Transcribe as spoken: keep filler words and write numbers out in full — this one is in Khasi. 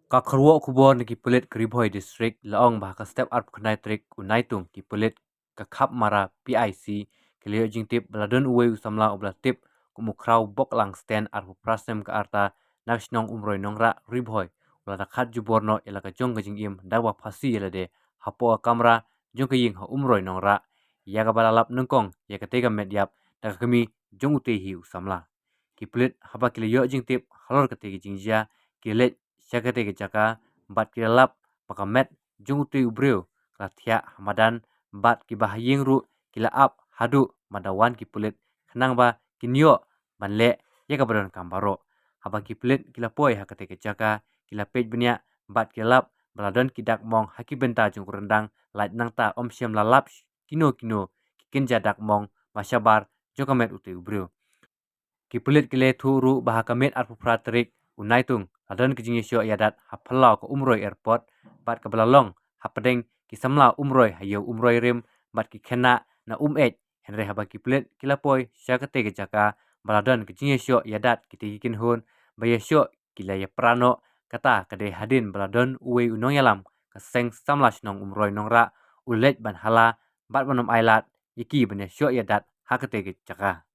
Ka kyrwoh khubor na ki pulit ka Ri Bhoi District la ong ba ha ka step arphew khyndai tarik u Naitung ki pulit ka Khapmara P I C ki la ïoh jingtip ba la don uwei u samla uba la tip kum u Khraw Boklang Sten, arphew phra snem ka rta, na ka shnong Umroi Nongrah, Ri Bhoi, u la da khat jubor noh ïa la ka jong ka jingim da kaba phasi ïa lade hapoh ka kamra jong ka ïing ha Umroi Nongrah, ïa kaba la lap nyngkong ïa katei ka met ïap da ka kmie jong utei hi u samla. Ki pulit haba ki la ïoh jingtip halor katei ka jingjia, ki la leit sha katei ka jaka bad ki la lap ba ka met jong utei u briew ka la thiah ha madan, bad kiba ha ïing ruh ki la ap haduh ba da wan ki pulit khnang ba kin ïoh ban leh ïa kaba donkam baroh. Haba ki pulit ki la poi ha katei ka jaka, ki la peit bniah bad ki la lap ba la don ki dak mong ha ki bynta jong u ryndang, lait nangta ym shym la lap kino kino ki kynja dak mong ba shabar jong ka met utei u briew. Ki pulit ki la ïathuh ruh ba ha ka miet arphew phra tarik u Naitung la don ka jingïashoh ïadat ha phyllaw ka Umroi Airport, bad kaba la long hapdeng ki samla Umroi ha ïew Umroi Rim bad ki khynnah na Umeit. Hynrei haba ki pulit ki la poi sha katei ka jaka, ba la don ka jingïashoh ïadat kitei ki kynhun ba ïashoh ki la ïapra noh. Kata ka dei hadien ba la don uwei u nongïalam ka seng samla shnong Umroi Nongrah u leit ban hala bad ban ym ailad ïa ki ban ïashoh ïadat ha katei ka jaka.